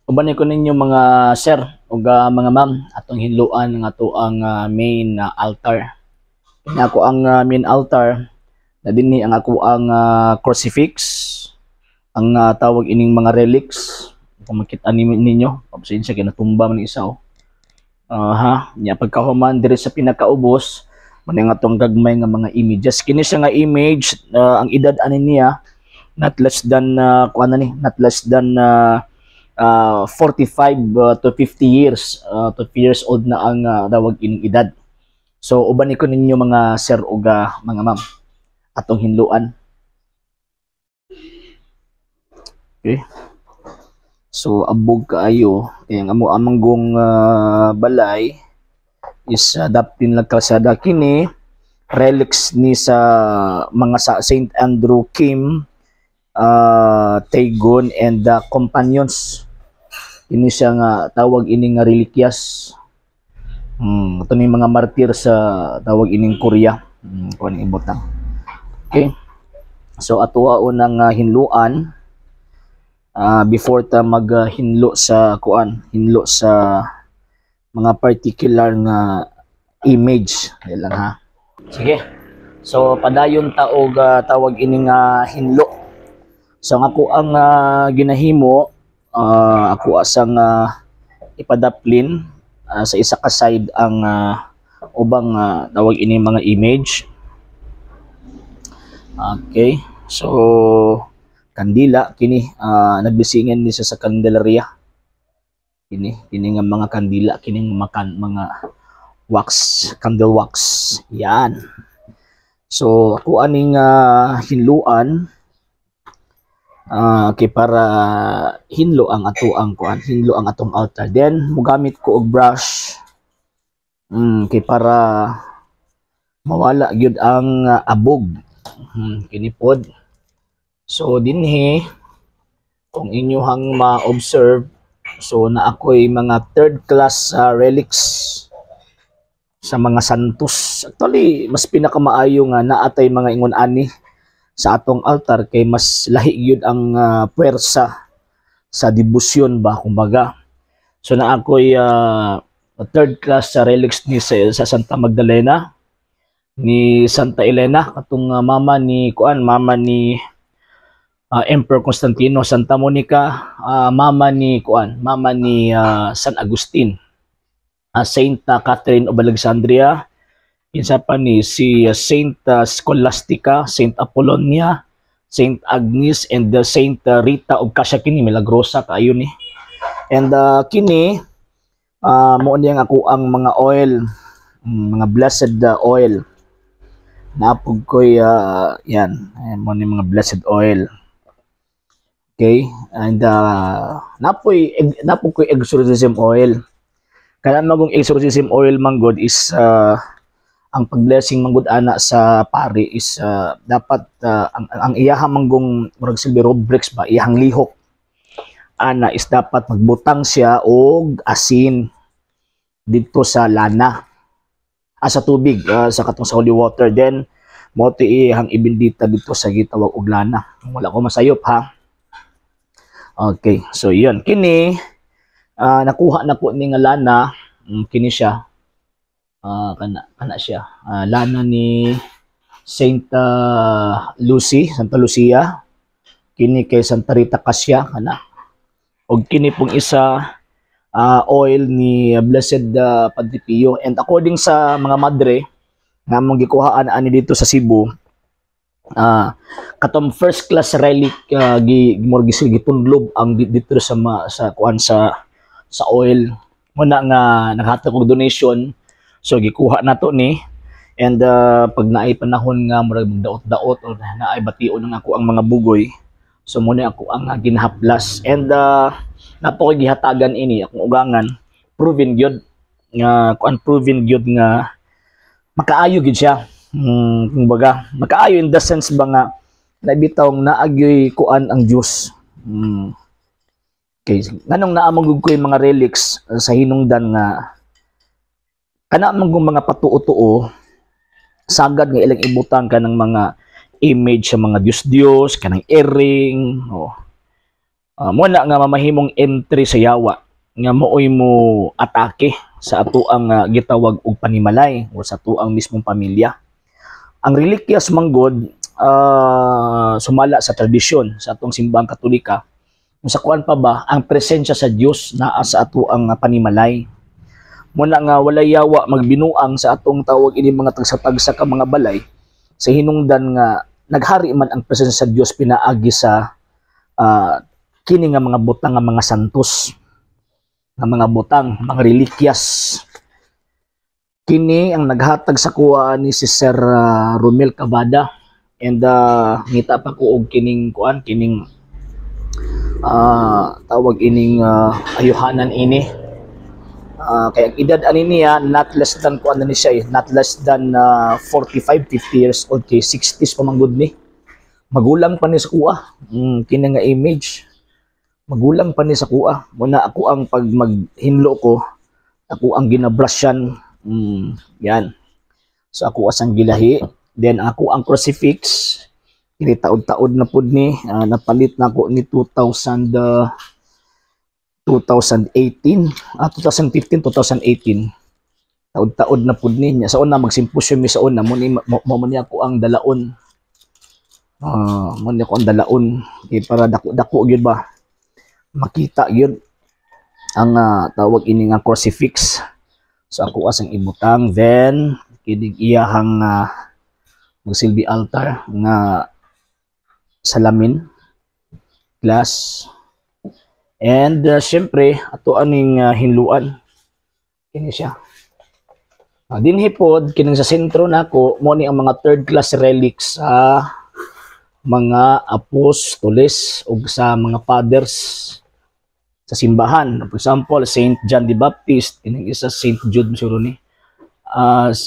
Uban ko ninyo, mga sir ug mga ma'am, atong hinluan nga ato ang main altar. Kini ako ang main altar na dinhi ang ako ang crucifix, ang tawag ining mga relics. Kung makita ninyo, pasensya kay natumba man isa oh. Ha, nya pagkahuman, diri sa pinakaubos man ang atong gagmay nga mga images. Kini siya nga image, ang edad ani niya not less than kuan na ni, not less than 45 to 50 years, to 50 years old na ang tawag ining edad. So uban ko ninyo, mga sir ug mga ma'am, atong hinluan. Okay. So abog kaayo kay ang amo amanggong balay is dapin lang kalsada. Kini relics ni sa mga sa Saint Andrew Kim Taegon and the companions. Kini siya nga tawag ini nga relikyas. Ito ni mga martir sa tawag ining Korea. Kuan ibutang. Okay. So ato unang hinluan before ta maghinlo sa kuan, hinlo sa mga particular nga image. Dali lang ha. Sige. So padayon ta og tawag ini nga hinlo. So ang ako ang ginahimo, ako asang ipadaplin sa isa ka side ang ubang tawag ini mga image. Okay. So kandila kini, nagbisingan ni siya sa Candelaria. Kini kini nga mga kandila, kini mga mga wax, candle wax. Yan. So ako aning hinluan kay para hinlo ang ato ang kuan, hinlo ang atong altar. Then mogamit ko og brush kay para mawala gyud ang abog. Kini pod. So dinhi, kung inyohang ma-observe, so na ako'y mga third class relics sa mga santos. Actually, mas pinakamaayo nga naatay mga ingon ani sa atong altar kay mas lahi gyud ang puwersa sa debosyon ba, kumbaga. So na ako'y third class sa relics ni sa Santa Magdalena, ni Santa Elena, katong mama ni kuan, mama ni Emperor Constantino, Santa Monica, mama ni kuan, mama ni San Agustin, Saint Catherine of Alexandria, kinsa pa ni, si Saint Scholastica, Saint Apollonia, Saint Agnes and the Saint Rita of Cascia. Kini milagrosa kaayo ni. And kini mo ni ang ako ang mga oil, mga blessed oil. Napog ko'y yan, ayan mo ni mga blessed oil. Okay? And napoy ko'y exorcism oil. Kaya magong exorcism oil manggod is ang pag-blessing manggod ana sa pari is dapat ang iyaha manggong murag silbi rubrics ba, iyahang lihok ana is dapat magbutang siya og asin dito sa lana, sa tubig, sa katong sa holy water, then mo ti iyang ibindita dito sa gitawag og lana. Wala ko masayop ha. Okay, so yun kini nakuha na po ni nga lana. Kini siya, kana kana siya, lana ni Saint Lucy, Santa Lucia. Kini kay Santa Rita Cascia kana. Og kini pong isa, oil ni Blessed Padre Pio. And according sa mga madre nga among gikuhaan ani dito sa Cebu, katong first class relic, gi murag gitundlob ang dito sa ma, sa kuan, sa oil muna nga naghatag og donation. So gikuha nato ni and pag naay panahon nga murag magdaot-daot or naay bation ang ako ang mga bugoy, so muna ako ang ginahaplas and nato koy gihatagan ini akong ugangan. Proven gyud nga kuan, proven gyud nga makaayo gyud siya. Kumbaga makaayo in the sense ba nga nabitaw naagyoy kuan ang Dios. Okay, nganong naa man gud ko'y mga relics sa hinungdan nga kana man gud mga patuo-tuo, sagad nga ilang ibutang kanang mga image sa mga Diyos-Diyos, kanang earring, oh. Mo na nga mamahimong entry sa yawa nga mooy mo atake sa ato ang gitawag og panimalay o sa ato ang mismong pamilya. Ang relikyas manggod, sumala sa tradisyon sa atong Simbahang Katolika, kung sa kuan pa ba, ang presensya sa Dios naa sa ato ang panimalay. Muna nga walay yawa magbinuang sa atong tawag ini mga tagsa-tagsa ka mga balay sa hinungdan nga naghari man ang presensya sa Dios pinaagi sa kini nga mga butang, nga mga santos nga mga butang, mga relikyas. Kini ang naghatag sa kuha ni si Sir Romel Cavada and ngita pa ko og kining kuan, kining tawag ining ayuhanan ini. Kaya ang edad ani niya, not less than kuan na ni siya eh, not less than 45 50 years old, kay 60s pa man gud ni. Magulang pa ni sa kuha. Kini nga image, magulang pa ni sa kuha. Muna ako ang pag maghinlo ko, ako ang ginabrushan. Yan. So ako asang gilahi. Then ako ang crucifix, kini taod-taod na pud ni, napalit na ako ni 2000 2018, 2015, 2018. Taod-taod na pud ni niya. Sa una magsimposyo mi sa una, mo ni ako ang dalaon. Mo ni ako ang dalaon kay para dako-dako gyud ba, makita gyud ang tawag ini nga crucifix. So ako asang ibutang, then kining iyahang magsilbi altar nga salamin, glass, and syempre ato aning hinluan kini siya. Dinhi pod kining sa sentro nako, mo ni ang mga third class relics sa mga apostoles ug sa mga fathers sa simbahan. For example, Saint John the Baptist, kining isa Saint Jude siguro ni.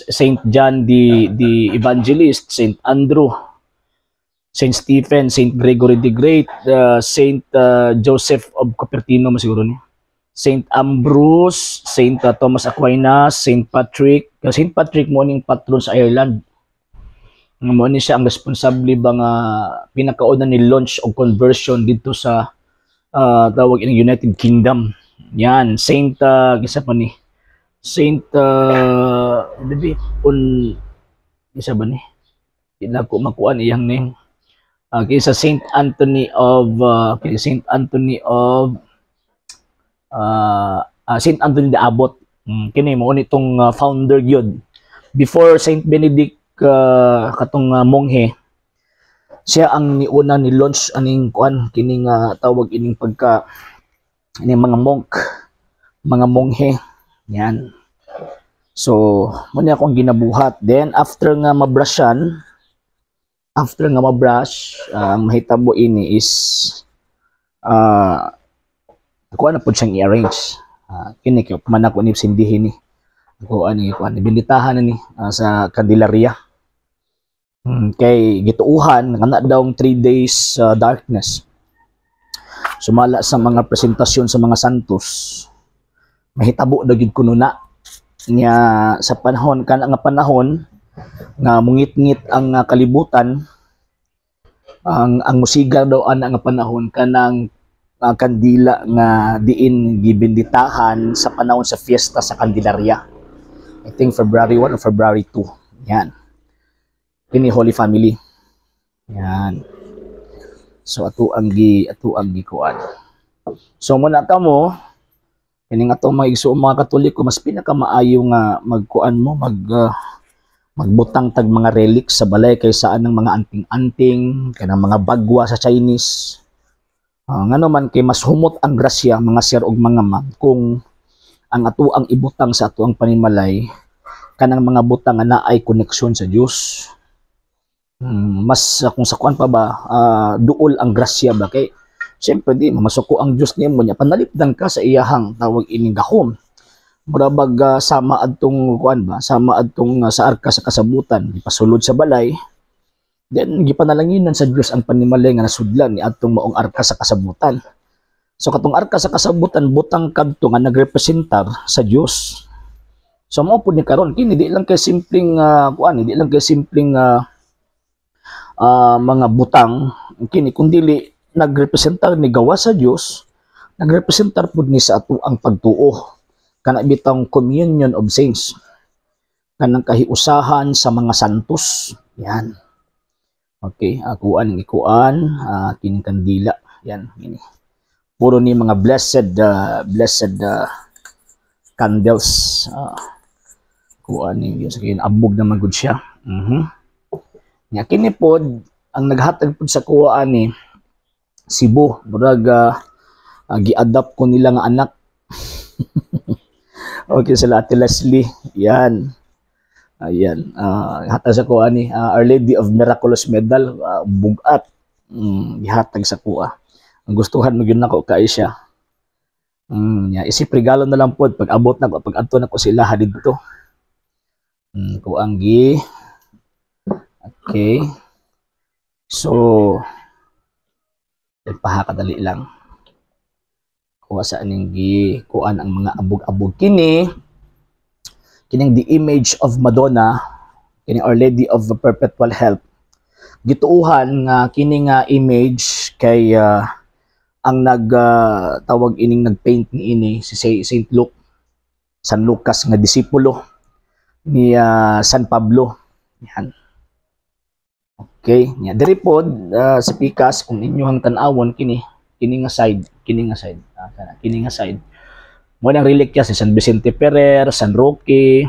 Saint John the Evangelist, Saint Andrew, Saint Stephen, Saint Gregory the Great, Saint Joseph of Cupertino siguro ni. Saint Ambrose, Saint Thomas Aquinas, Saint Patrick. Saint Patrick mo ning patron sa Ireland. Nga mo ni siya ang responsable ba nga pinakauna ni launch og conversion dito sa tawag ining United Kingdom. Yan, Saint kisa pa ni Saint bibi un isa ba ni? Di na ko makuan iyang name. Kaysa Saint Anthony of kay Saint Anthony of Saint Anthony the Abbot. Kini mo ni itong founder gyud. Before Saint Benedict, katong monghe, siya ang niuna ni launch aning kuan, kining tawag ining pagka ining mga monk, mga monghe. Yan. So, mo ni akong ginabuhat. Then after nga mabrushan, after nga mabrush, ang mahitabo ini is ako na pud siyang i-arrange. Kini kay man ako ni sindihin ni. Ako ani kuan, binditahan na ni sa Candelaria. Kay gituuhan nga na daw 3 days darkness. Sumala sa mga presentasyon sa mga santos, mahitabo daw gyud kuno na nya sa panahon kana nga panahon nga mungit-ngit ang kalibutan, ang musiga daw ana nga panahon kanang kandila nga diin gibinditahan sa panahon sa fiesta sa Candelaria. I think February 1 or February 2. Yan. Kini Holy Family. Yan. So ato ang gikuan. So muna kamo kini nga atong mga igsuong mga Katoliko, mas pinakamaayo nga magkuan mo, magbutang tag mga relics sa balay kaysa anang mga anting-anting, kanang mga bagwa sa Chinese. Ngano man kay mas humot ang grasya, mga sir ug mga ma'am, kung ang ato ang ibutang sa ato ang panimalay kanang mga butang nga naay koneksyon sa Dios. Mas kung sa kuan pa ba, duol ang grasya ba, kay siyempre di mamasuko ang Dios nimo nya panalipdan ka sa iyahang tawag ining gahom. Mura bag sama adtong kuan ba, sama adtong sa arka sa kasabutan, gipasulod sa balay, then gipanalanginan sa Dios ang panimalay nga nasudlan ni adtong maong arka sa kasabutan. So katong arka sa kasabutan, butang kadto nga nagrepresentar sa Dios. So mao pud ni karon kini, di lang kay simpleng kuan, di lang kay simpleng mga butang kini, kundili nagrepresentar ni gawa sa Dios, nagrepresentar pud ni sa ato ang pagtuo, kana bitang communion of saints, kanang kahiusahan sa mga santos. Yan. Okay, akuan ang ikuan kining kandila. Yan, ini. Puro ni mga blessed candles. Kuan ni sa kin abog na magud siya. Nya kini pod ang naghatag pod sa kuha ni Cebu, murag gi-adopt ko nila nga anak. Okay, sila Ate Leslie. Yan. Ayan. Hatag sa kuha ni Our Lady of Miraculous Medal, bugat. Gihatag sa kuha. Ang gustuhan mo gyud nako kay siya. Ya, isip regalo na lang pod pag abot na ko, pag adto na ko sila didto. Kuang gi. Okay. So, pahakadali lang. Kuha sa aning gi kuan ang mga abog-abog kini, kining the image of Madonna, kining Our Lady of Perpetual Help. Gituuhan nga kini nga image kay ang nag tawag ining nagpaint ni ini si Saint Luke, San Lucas nga disipulo ni San Pablo. Yan. Okay, nya diri pod sa pikas, kung inyong tan-awon kini, kini nga side, kini nga side. Mo nang relikya si San Vicente Ferrer, San Roque,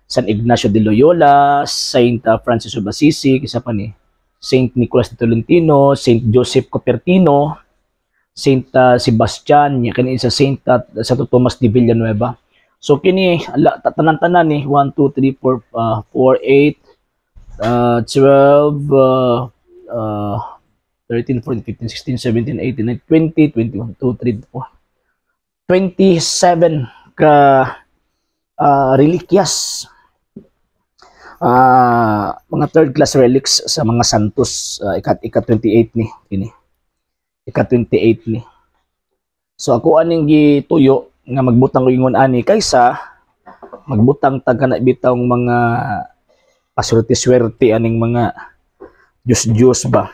San Ignacio de Loyola, Saint Francis of Assisi, isa pa ni Saint Nicolas de Tolentino, Saint Joseph Cupertino, Saint Sebastian, nya kini sa Saint Santo Tomas de Villanueva. So kini tanan-tanan ni 1, 2, 3, 4, 4, 8, 12, 13, 14, 15, 16, 17, 18, 19, 20, 21, 2, 3, 4, 27 ka relikyas, mga third class relics sa mga santos. Ika 28 ni kini, ika 28 ni. So ako aning gituyo nga magbutang ko ingon ani kaysa magbutang tag kana bitawng mga paswerte-swerte aning mga Diyos-Diyos ba.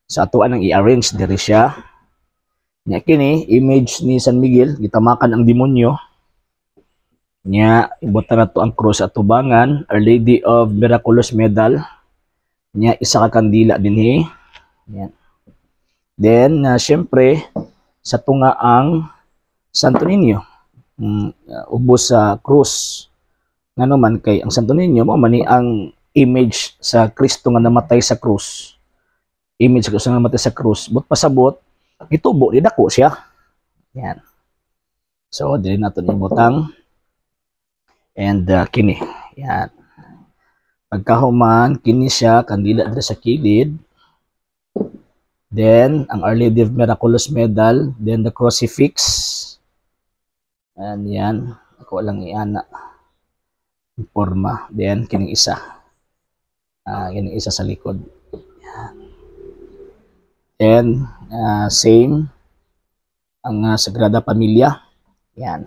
Sa ato anang i-arrange diri siya. Nya kini image ni San Miguel, gitamakan ang demonyo. Nya ibutan nato ang cross at tubangan, Our Lady of Miraculous Medal. Nya isa ka kandila dinhi. Yan. Then syempre sa tunga ang Santo Niño. Ubos sa krus. Ngano man kay ang Santo Niño mo man ni ang image sa Kristo nga namatay sa krus. Image sa Kristo nga namatay sa krus. But pasabot gitubo di dako siya. Yan. So dili nato ibutang and kini. Yan. Pagkahuman kini siya kandila diri sa kilid. Then ang Our Lady of Miraculous Medal, then the crucifix. Ayan yan. Ako lang iana. Porma. Then kining isa. Kining isa sa likod. Yan. Then same ang Sagrada Familia. Yan.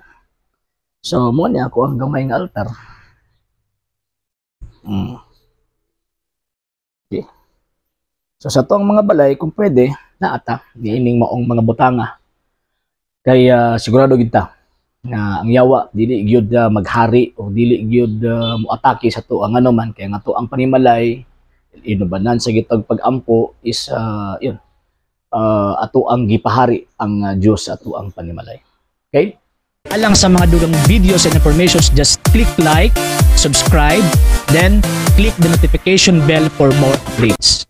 So mo ni ako ang gamay nga altar. Okay. So sa tuang mga balay, kung pwede naata niining maong mga butanga. Kay sigurado gid ta nga ang yawa dili gyud maghari o dili gyud moatake sa tuang ano man, kay nga ang panimalay inubanan sa gitag pag-ampo is yun, ato ang gipahari ang Dios sa ato ang panimalay. Okay? Alang sa mga dugang videos and informations, just click like, subscribe, then click the notification bell for more updates.